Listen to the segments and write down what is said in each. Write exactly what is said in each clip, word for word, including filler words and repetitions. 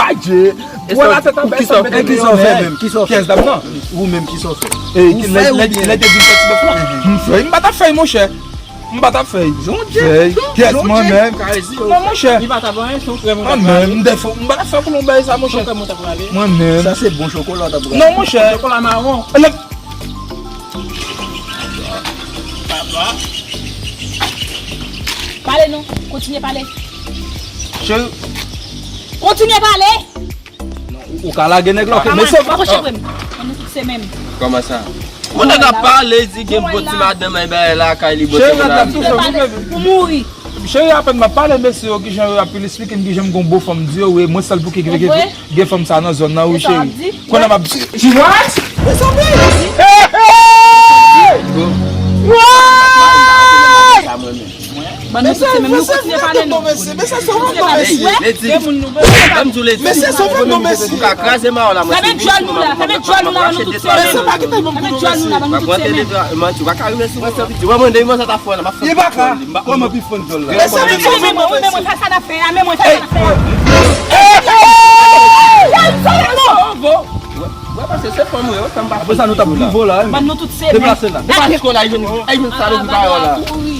Adje. Wè la tèt anba sa, mete ki sa w fè menm? Ki sa w fè? Pyès dam nan. Ou menm ki sa w fè? Ou fè oubyen? Lè te di fè ti bèf la. M fè, m pa t ap fè, monchè. M pa t ap fè. Pyès mwen menm. Non, monchè. Mwen menm, m pa t ap fè pou yon bagay sa, monchè. Mwen menm. Sa se bon chokola w t ap rale. Non, monchè. Chokola mawon. Pale non, kontinye pale. Cheri. Kontinye pale. Ou ka lage nèg la, ok, mesye. Pa mouche vre m. An nou tout se menm. Kòman sa? Mwen nèg ap pale, di gen bon ti madanm ay bagay lakay li, bon ti madanm. Pou mouri. Cheri, apèn m ap pale mesye yo, kijan yo ap esplike m kijan m gon bon fanm di yo, wi, mwen sèl pou ki gen fanm sa nan zòn nan, wi, cheri. Kounye a m ap di, she what? Mezanmi! Hey, hey! Woy! Bann nou tout se menm, nou kontinye pale non. Mesye, se ou menm non, mesye. Mesye, se ou menm non, mesye. Ou ka kraze mawon la, mwen. Fèmen djòl nou la, fèmen djòl nou la, nou tout se menm. Fèmen djòl nou la, nou tout se menm. Manti, ou pa ka rive sou mwen, santi. Ou pa mande mwen sa ta fè la, m ap fè. Li pa ka. Kòman pi fon djòl la? Mesye, men mwen, men mwen, fè sa n ap fè a, men mwen, fè sa n ap fè a. Hey! Hey! Hey! Wè, paske se fanm ou ye, wè, fanm pa. Apre sa, nou t ap prive w la, wi. Bann nou tout se menm. Deplase la. Deplase w la, jwenn, jwenn salopi pa yo la.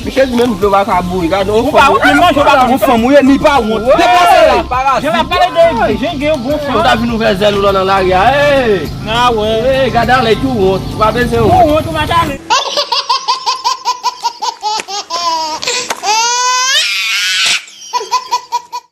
Michel di menm dlo pa ka bouri, gade yon fanm. Ou pa wont, men manje w pa wont. Yon fanm ou ye, ni pa wont. Deplase la, pa razi. Jan l ap pale de jen gen yon bon fanm. Ou ta vin ouvè zèl ou la nan lari a, hey! A wè. Hey, gade ale tou wont, ou pa bezwen wont. Ou wont, ou pa t ale.